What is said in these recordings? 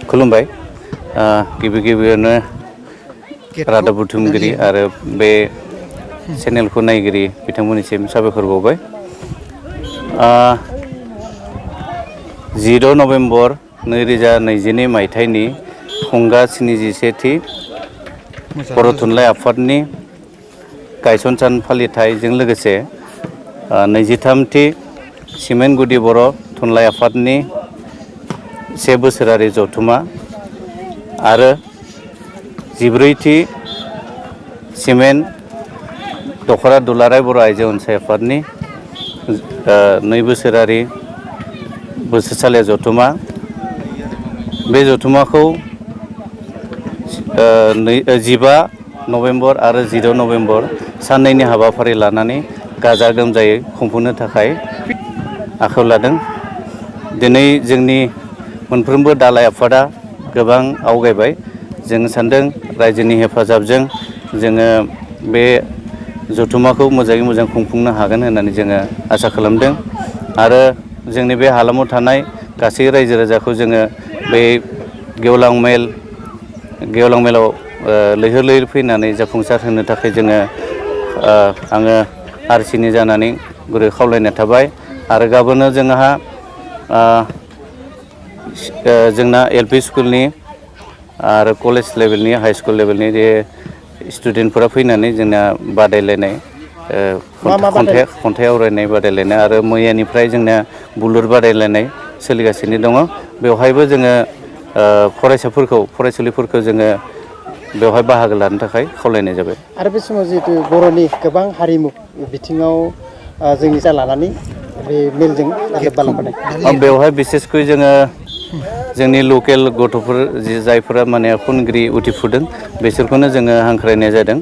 खुलुमबाय गिबि गिबियावनो रादाब बुथुमगिरि आरो बे चेनेलखौ नायगिरि बिथांमोननिसिम साबायखर बावबाय 10 नभेम्बर 2022 मायथाइनि थंगा 71थि बर' थुनलाइ आफादनि गायसन सान फालिथायजों लोगोसे 23थि सिमेन्ट गुदि बर' थुनलाइ आफादनि 1 बोसोरारि जथुमा आरो 14थि सिमेन्ट दखरा दुलाराय बर' आइजो अनसाय आफादनि 2 बोसोरारि बोसोरसालिया जथुमा बे जथुमाखौ 15 नभेम्बर आरो 10 नभेम्बर साननैनि हाबाफारि लानानै गाजा गोमजायै खुंफुंनो थाखाय आखायाव लादों। दिनै जोंनि मोनफ्रोमबो दालाइ आफादा गोबां आवगायबाय। जों सानदों रायजोनि हेफाजाबजों जोङो बे जथुमाखौ मोजाङै मोजां खुंफुंनो हागोन होननानै जोङो आसा खालामदों आरो जोंनि बे हालामाव थानाय गासै रायजो राजाखौ जोङो बे गेवलां मेलाव लैहोर लैहोर फैनानै जाफुंसार होनो थाखाय जोङो आङो आरसिनि जानानै गुरै खावलायनाय थाबाय आरो गाबोननो जोंना एलपि स्कुलनि आरो कलेज लेभेलनि हाइ स्कुल लेभेलनि जे स्टुडेन्टफोरा फैनानै जोंना बादायलायनाय खन्थाइ आवरायनाय बादायलायनाय आरो मैयानिफ्राय जोंना बुलुर बादायलायनाय सोलिगासिनो दङ। बेवहायबो जोङो फरायसुलिफोरखौ जोङो बेवहाय बाहागो लानो थाखाय खावलायनाय जाबाय। आरो बे समाव जिहेतु बर'नि गोबां हारिमु बिथिङाव जोंनि जा लानानै बे मेलजों लोब्बा लाफादों। बेवहाय बिसेसकै जोङो जोंनि लकेल गथ'फोर जायफोरा माने खनगिरि उथिफुदों बिसोरखौनो जोङो हांख्रायनाय जादों।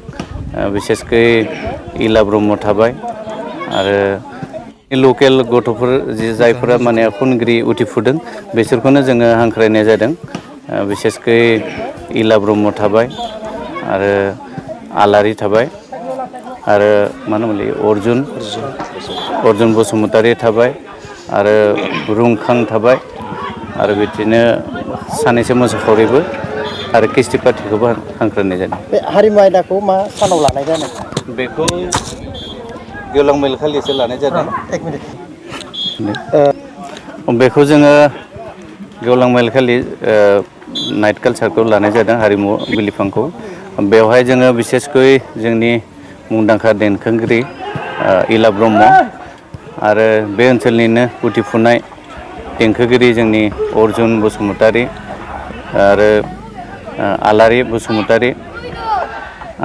बिसेसकै इला ब्रह्म थाबाय आरो लकेल गथ'फोर जायफोरा माने खनगिरि उथिफुदों बिसोरखौनो जोङो हांख्रायनाय जादों। बिसेसकै इला ब्रह्म थाबाय आरो आलारि थाबाय आरो मा होनोमोनलाय अर्जुन बसुमतारी थाबाय आरो रुंखां थाबाय आरो बिदिनो सानैसो मोसाखावरिबो आरो खृष्टि पार्टिखौबो हांख्रायनाय जादों। बे हारिमु आयदाखौ मा सानाव लानाय जादों? बेखौ गेवलां मेल खालिसो लानाय जादों। बेखौ जोङो गेवलां मेल खालि नाइट कालसारखौ लानाय जादों हारिमु बिलिफांखौ। बेवहाय जोङो बिसेसकै जोंनि मुंदांखा देंखोगिरि इला ब्रह्म आरो बे ओनसोलनिनो उथिफुनाय देंखोगिरि जोंनि अर्जुन बसुमतारी आरो आलारि बसुमतारी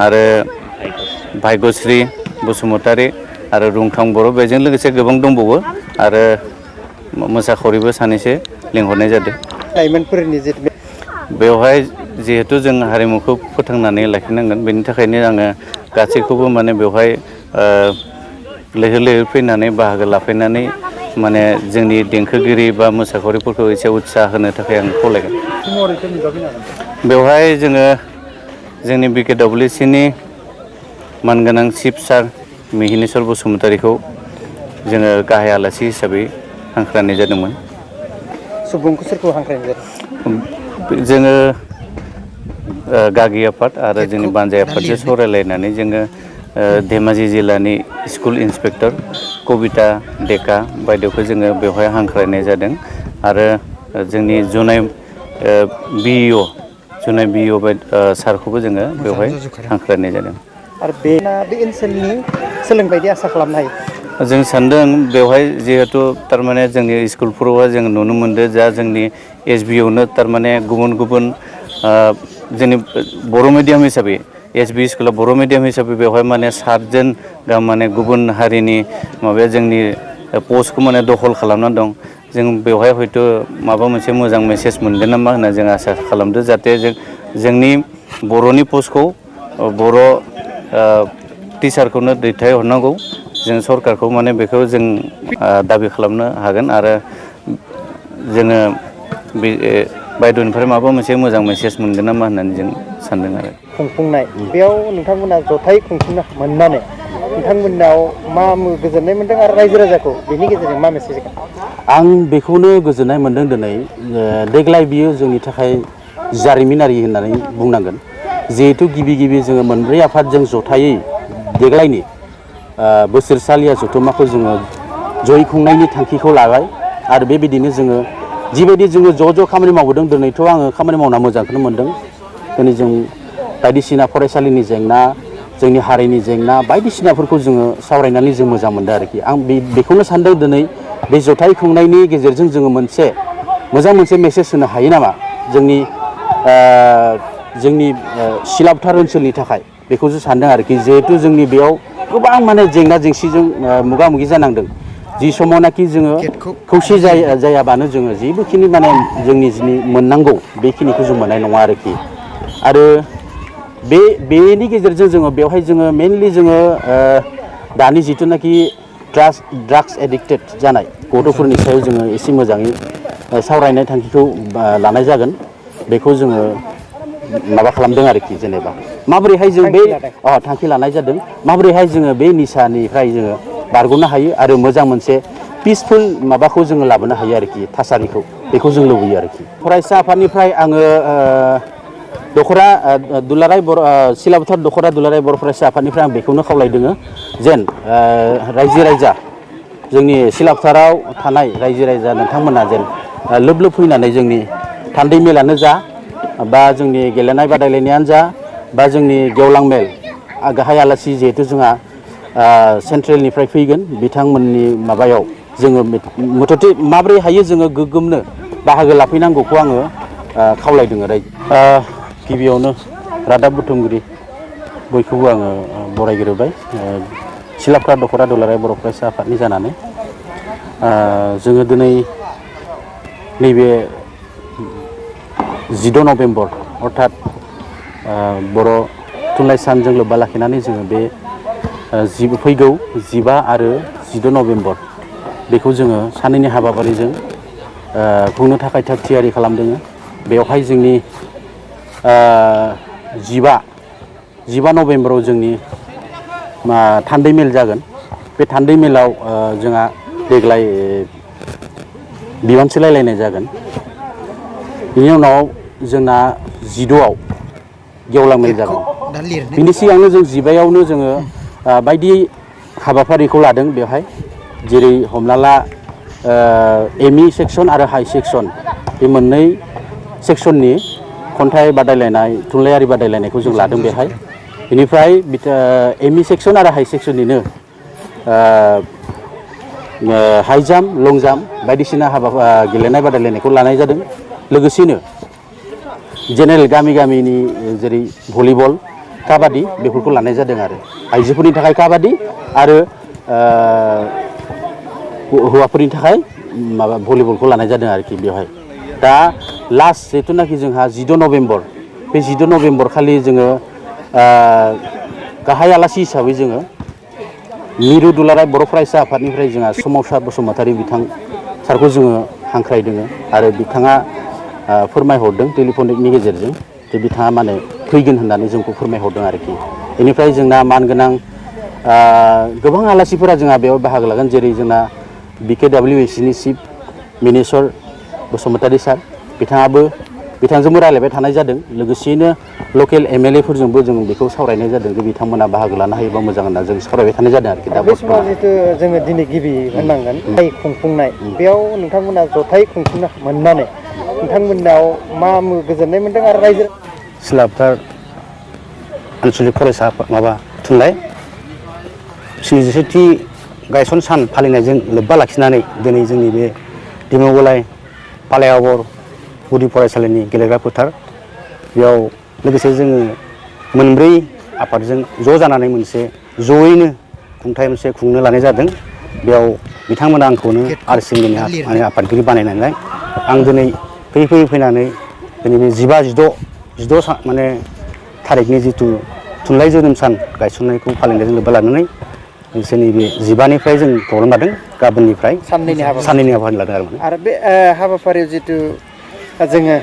आरो भाग्यश्री बसुमतारी आरो रुंखां बर' बेजों लोगोसे गोबां दंबावो आरो मोसाखावरिबो सानैसो लिंहरनाय जादों। लाइमोनफोरनि बेवहाय जिहेथु जों हारिमुखौ फोथांनानै लाखिनांगोन बेनि थाखायनो आङो गासैखौबो माने बेवहाय लैहोर लैहोर फैनानै बाहागो लाफैनानै माने जोंनि देंखोगिरि बा मोसाखावरिफोरखौ एसे उत्साह होनो थाखाय आं खावलायगोन। बेवहाय जोङो जोंनि BKWCनि मानगोनां चिफ सार मिहिनेस्वर बसुमतारीखौ जोङो गाहाय आलासि हिसाबै हांख्रायनाय जादोंमोन। सुबुंखौ सोरखौ हांख्रायनाय जादों? जोङो गागि आफाद आरो जोंनि बानजाय आफादजों सावरायलायनानै जोङो धेमाजि जिल्लानि स्कुल इन्सपेक्टर कबिता डेका बायद'खौ जोङो बेवहाय हांख्रायनाय जादों आरो जोंनि जुनाय BEO सारखौबो जोङो बेवहाय हांख्रायनाय जादों। आरो बे ओनसोलनि सोलोंबायदि आसा खालामनो हायो। जों सानदों बेवहाय जिहेथु थारमाने जोंनि स्कुलफोरावहाय जों नुनो मोनदों जा जोंनि SBआवनो थारमाने गुबुन गुबुन जोंनि बर' मिडियाम हिसाबै SB स्कुला बर' मिडियाम हिसाबै बेवहाय माने 7 जोन गाहाम माने गुबुन हारिनि माबाया जोंनि पस्टखौ माने दखल खालामनानै दं। जों बेवहाय हयथ' माबा मोनसे मोजां मेसेज मोनगोन नामा होनना जों आसा खालामदों जाहाथे जोंनि बर'नि पस्टखौ बर' टिचारखौनो दैथायहरनांगौ। जों सरकारखौ माने बेखौ जों दाबि खालामनो हागोन आरो जोङो बे बायद'निफ्राय माबा मोनसे मोजां मेसेज मोनगोन नामा होननानै जों सानदों आरो। खुंफुंनाय बेयाव नोंथांमोना जथाय खुंफुंनो मोननानै नोंथांमोनाव मा गोजोननाय मोनदों आरो रायजो राजाखौ बेनि गेजेरजों मा मेसेज होगोन? आं बेखौनो गोजोननाय मोनदों दिनै देग्लाय बियो जोंनि थाखाय जारिमिनारि होननानै बुंनांगोन जिहेतु गिबि जोङो मोनब्रै आफादजों जथायै देग्लायनि बोसोरसालिया जथुम्माखौ जोङो जयै खुंनायनि थांखिखौ लाबाय आरो बेबायदिनो जोङो जिबायदि जोङो ज' खामानि मावबोदों दिनैथ' आङो खामानि मावना मोजांखौनो मोनदों दिनै जों बायदिसिना फरायसालिनि जेंना जोंनि हारिनि जेंना बायदिसिनाफोरखौ जोङो सावरायनानै जों मोजां मोनदों आरोखि आं बेखौनो सानदों दिनै बे जथाय खुंनायनि गेजेरजों जोङो मोजां मोनसे मेसेज होनो हायो नामा जोंनि सिलापथार ओनसोलनि थाखाय बेखौसो सानदों आरोखि जिहेथु जोंनि बेयाव गोबां माने जेंना जेंसिजों मोगा मोगि जानांदों जि समावनाखि जोङो खौसे जायाबानो जोङो जेबोखिनि माने जोंनि जिनि मोननांगौ बेखिनिखौ जों मोननाय नङा आरोखि आरो बेनि गेजेरजों जोङो बेवहाय जोङो मेनलि जोङो दानि जिथुनाखि ड्राग्स एडिक्टेड जानाय गथ'फोरनि सायाव जोङो एसे मोजाङै सावरायनाय थांखिखौ लानाय जागोन बेखौ जोङो माबा खालामदों आरोखि जेनेबा माबोरैहाय जों बे थांखि लानाय जादों माबोरैहाय जोङो बे निसानिफ्राय जोङो बारग'नो हायो आरो मोजां मोनसे पिसफुल माबाखौ जोङो लाबोनो हायो आरोखि थासारिखौ बेखौ जों लुबैयो आरोखि फरायसा आफादनिफ्राय आङो सिलापथार दख'रा दुलाराय बर' फरायसा आफादनिफ्राय आं बेखौनो खावलायदों जेन रायजो राजा जोंनि सिलापथाराव थानाय रायजो राजा नोंथांमोना जेन लोब फैनानै जोंनि थान्दै मेलानो जा बा जोंनि गेलेनाय बादायलायनायानो जा बा जोंनि गेवलां मेल गाहाय आलासि जिहेथु जोंहा सेन्ट्रेलनिफ्राय फैगोन बिथांमोननि माबायाव जोङो मथथे माब्रै हायो जोङो गोग्गोमनो बाहागो लाफैनांगौखौ आङो खावलायदों गिबियावनो रादाब बुथुमगिरि बयखौबो आङो बरायग्रोबाय सिलापथार दख'रा दुलाराय बर' फरायसा आफादनि जानानै जोङो दिनै नैबे 14 नभेम्बर अर्थात बर' थुनलाइ सानजों लोब्बा लाखिनानै जोङो बे फैगौ 15 आरो 14 नभेम्बर बेखौ जोङो सानैनि हाबाफारिजों खुंनो थाखाय थाग थियारि खालामदों बेवहाय जोंनि 15 नभेम्बराव जोंनि थान्दै मेल जागोन बे थान्दै मेलाव जोंहा देग्लाय बिबान सोलायलायनाय जागोन बिनि उनाव जोंना 16आव गेवलां मेल जागोन बिनि सिगांनो जों 15आवनो जोङो बायदि हाबाफारिखौ लादों बेवहाय जेरै हमना ला एमइ सेक्सन आरो हाइ सेक्सन बे मोननै सेक्सननि खन्थाइ बादायलायनाय थुनलाइयारि बादायलायनायखौ जों लादों बेहाय बेनिफ्राय एमइ सेक्सन आरो हाइ सेक्सननिनो हाइ जाम्प लं जाम्प बायदिसिना गेलेनाय बादायलायनायखौ लानाय जादों लोगोसेनो जेनेरेल गामिनि जेरै भलिबल काबादि बेफोरखौ लानाय जादों आरो आइजोफोरनि थाखाय काबादि आरो हौवाफोरनि थाखाय माबा भलिबलखौ लानाय जादों आरोखि बेवहाय दा लास्ट जिथुनाखि जोंहा 14 नभेम्बर बे 14 नभेम्बर खालि जोङो गाहाय आलासि हिसाबै जोङो मिरु दुलाराय बर' फरायसा आफादनिफ्राय जोंहा सोमावसार बसुमतारी बिथां सारखौ जोङो हांख्रायदों आरो बिथाङा फोरमायहरदों टेलिफनिकनि गेजेरजों जे बिथाङा माने फैगोन होननानै जोंखौ फोरमायहरदों आरोखि बेनिफ्राय जोंना मानगोनां गोबां आलासिफोरा जोंहा बेयाव बाहागो लागोन जेरै जोंना BKWACनि चिफ मिनिस्टार बसुमतारी सार बिथांजोंबो रायलायबाय थानाय जादों लोगोसेयैनो लकेल MLA फोरजोंबो जों बेखौ सावरायनाय जादों जे बिथांमोना बाहागो लानो हायोबा मोजां होनना जों सावरायबाय थानाय जादों आरोखि दा बे समाव जिहेतु जोङो दिनै गिबि होननांगोन खुंफुंनाय बेयाव नोंथांमोना जथाय खुंफुंनो मोननानै नोंथांमोनाव मा गोजोननाय मोनदों आरो रायजो सिलापथार आनसलिक फरायसा माबा थुनलाइ 63थि गायसन सान फालिनायजों लोब्बा लाखिनानै दिनै जोंनि बे दिमगलाय पालायावर गुदि फरायसालिनि गेलेग्रा फोथार बेयाव लोगोसे जोङो मोनब्रै आफादजों ज' जानानै मोनसे जयैनो खुंथाय मोनसे खुंनो लानाय जादों बेयाव बिथांमोना आंखौनो RCMनि आफादगिरि बानायनानै आं दिनै फैनानै दिनै बे 15-16 माने थारिखनि जिथु थुनलाइ जोनोम सान गायसननायखौ फालिनायजों लोब्बा लानानै जोंनि बे 15निफ्राय जों प्रग्राम लादों गाबोननिफ्राय साननैनि हाबाफारि लादों आरो बे हाबाफारियाव जिथु जोङो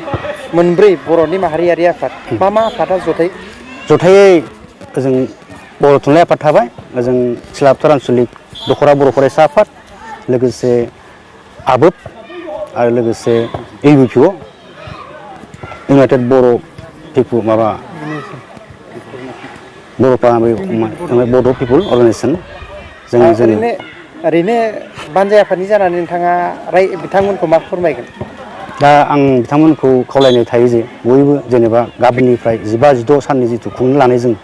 मोनब्रै बर'नि माहारियारि आफाद मा आफादा जथायै जों बर' थुनलाइ आफाद थाबाय जों सिलापथार आनसलिक दख'रा बर' फरायसा आफाद लोगोसे आबोब आरो लोगोसे ABPO इउनाइटेड बर' पिपुल माबा बर'फा बड' पिपुल अर्गानाइजेसन जों ओरैनो बानजाय आफादनि जानानै नोंथाङा बिथांमोनखौ मा फोरमायगोन? दा आं बिथांमोनखौ खावलायनाय थायो जे बयबो जेनेबा गाबोननिफ्राय 15-16 साननि जिथु खुंनो लानाय जों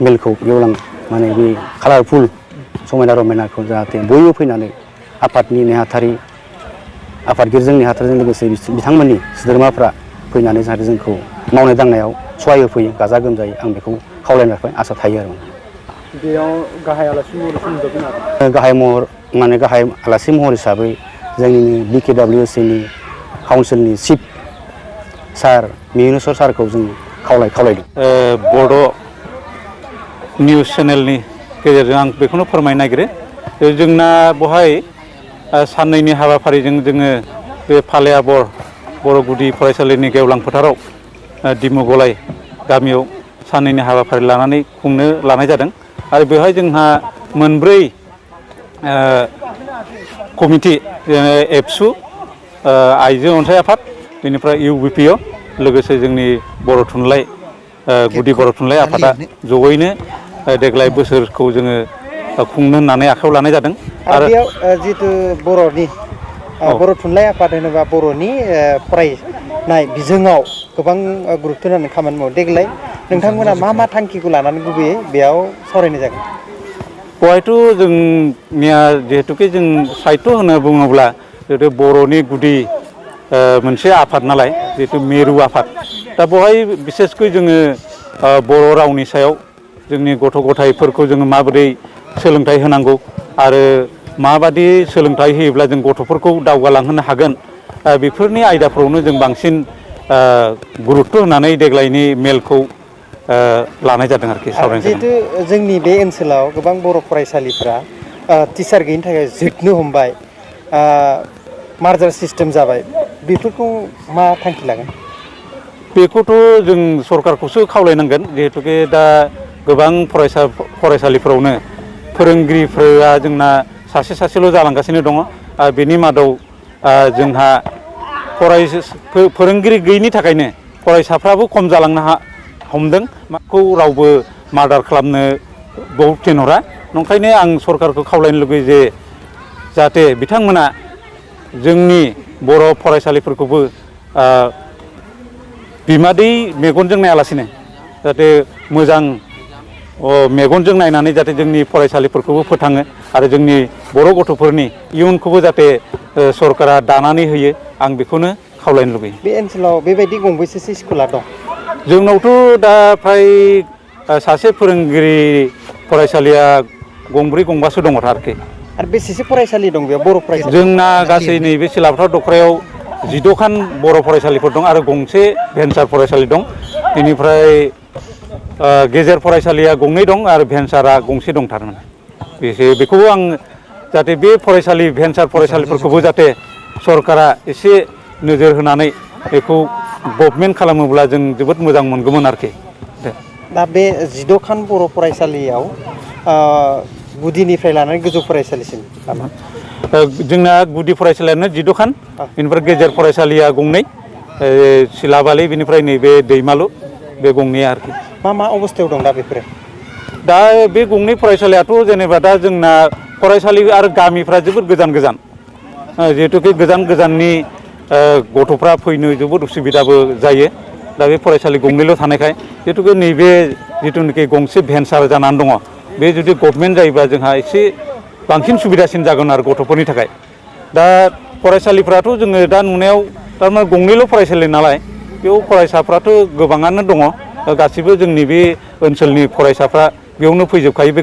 मेलखौ गेवलां माने बे कालारफुल समायना रमायनाखौ जाहाथे बयबो फैनानै आफादनि नेहाथारि आफादगिरि जोंनि नेहाथारिजों लोगोसे बिथांमोननि सोद्रोमाफ्रा फैनानै जाहाथे जोंखौ मावनाय दांनायाव सहाय होफैयो गाजा गोमजायै आं बेखौ खावलायनायनिफ्राय आसा थायो आरो बेयाव गाहाय आलासि महरै गाहाय आलासि महर हिसाबै जोंनिनो BKWSनि काउन्सिलनि चिफ सार मिनुसर सारखौ जों खावलायदों। बड' निउस चेनेलनि गेजेरजों आं बेखौनो फोरमायनो नागिरो जोंना बेवहाय साननैनि हाबाफारिजों जोङो बे फालेआबर बर' गुदि फरायसालिनि गेवलां फोथाराव दिमुगलाय गामियाव साननैनि हाबाफारि लानानै खुंनो लानाय जादों आरो बेवहाय जोंहा मोनब्रै कमिटि एबसु आइजो अनसाय आफाद बेनिफ्राय UBPO लोगोसे जोंनि बर' थुनलाइ गुदि बर' थुनलाइ आफादा जयैनो देग्लाय बोसोरखौ जोङो खुंनो होननानै आखायाव लानाय जादों। आरो बेयाव जितु बर'नि बर' थुनलाइ आफाद होनोबा बर'नि फरायनाय बिजोङाव गोबां गुरुत्त होनानै खामानि मावो। देग्लाय नोंथांमोना मा थांखिखौ लानानै गुबैयै बेयाव सावरायनाय जागोन? बेवहायथ' जोंनिया जिहेतुके जों साहित्य होनना बुङोब्ला जिहेतु बर'नि गुदि मोनसे आफाद नालाय जिहेतु मेरु आफाद दा बेवहाय बिसेसकै जोङो बर' रावनि सायाव जोंनि गथ' गथायफोरखौ जोङो माबोरै सोलोंथाइ होनांगौ आरो माबादि सोलोंथाइ होयोब्ला जों गथ'फोरखौ दावगालांहोनो हागोन बेफोरनि आयदाफ्रावनो जों बांसिन गुरुत्त होनानै देग्लायनि मेलखौ लानाय जादों आरोखि सावरायनाय जादों। जिहेतु जोंनि बे ओनसोलाव गोबां बर' फरायसालिफ्रा टिचार गैयिनि थाखाय जोबनो हमबाय, मार्जार सिस्टेम जाबाय, बेफोरखौ मा थांखि लागोन? बेखौथ' जों सरकारखौसो खावलायनांगोन जिहेतुके दा गोबां फरायसालिफोरावनो फोरोंगिरिफोरा जोंना सासेल' जालांगासिनो दङ। बेनि मादाव जोंहा फोरोंगिरि गैयिनि थाखायनो फरायसाफ्राबो खम जालांनो हमदों। माखौ रावबो मार्डार खालामनो बहुत थिनहरा। नंखायनो आं सरकारखौ खावलायनो लुगैयो जे जाहाथे बिथांमोना जोंनि बर' फरायसालिफोरखौबो बिमादै मेगनजों नायालासिनो जाहाथे मोजां मेगनजों नायनानै जाहाथे जोंनि फरायसालिफोरखौबो फोथाङो आरो जोंनि बर' गथ'फोरनि इयुनखौबो जाहाथे सरकारा दानानै होयो आं बेखौनो खावलायनो लुगैयो। बे ओनसोलाव बेबायदि गंबेसेसो स्कुला दं? जोंनावथ' दा फ्राय सासे फोरोंगिरि फरायसालिया गंब्रै गंबासो दङ आरोखि। आरो बेसेसो फरायसालि दं बेयाव बर' फरायसालि? जोंना गासै नैबे सिलाफोथार दख्रायाव 16खान बर' फरायसालिफोर दं आरो गंसे भेन्सार फरायसालि दं। बेनिफ्राय गेजेर फरायसालिया गंनै दं आरो भेन्सारा गंसे दंथारमोन। बेखौबो आं जाहाथे बे भेन्सार फरायसालिफोरखौबो जाहाथे सरकारा एसे नोजोर होनानै बेखौ गभर्नमेन्ट खालामोब्ला जों जोबोद मोजां मोनगौमोन आरोखि। दा बे 16खान बर' फरायसालियाव गुदिनिफ्राय लानानै गोजौ फरायसालिसिम नामा? जोंना गुदि फरायसालियानो 16खान, बेनिफ्राय गेजेर फरायसालिया गंनै, सिलाबालि बेनिफ्राय नैबे दैमालु बे गंनैया आरोखि। मा अबस्थायाव दं दा बेफोरो? दा बे गंनै फरायसालियाथ' जेनेबा दा जोंना फरायसालि आरो गामिफ्रा जोबोद गोजान जिहेतुके गोजाननि गथ'फ्रा फैनो जोबोद उसुबिदाबो जायो। दा बे फरायसालि गंनैल' थानायखाय जिहेतुके नैबे जिथुनाखि गंसे भेन्सार जानानै दङ बे जुदि गभर्नमेन्ट जायोबा जोंहा एसे बांसिन सुबिदासिन जागोन आरो गथ'फोरनि थाखाय। दा फरायसालिफ्राथ' जोङो दा नुनायाव थारमाने गंनैल' फरायसालि नालाय बेयाव फरायसाफ्राथ' गोबाङानो दङ। गासिबो जोंनि बे ओनसोलनि फरायसाफ्रा बेयावनो फैजोबखायो।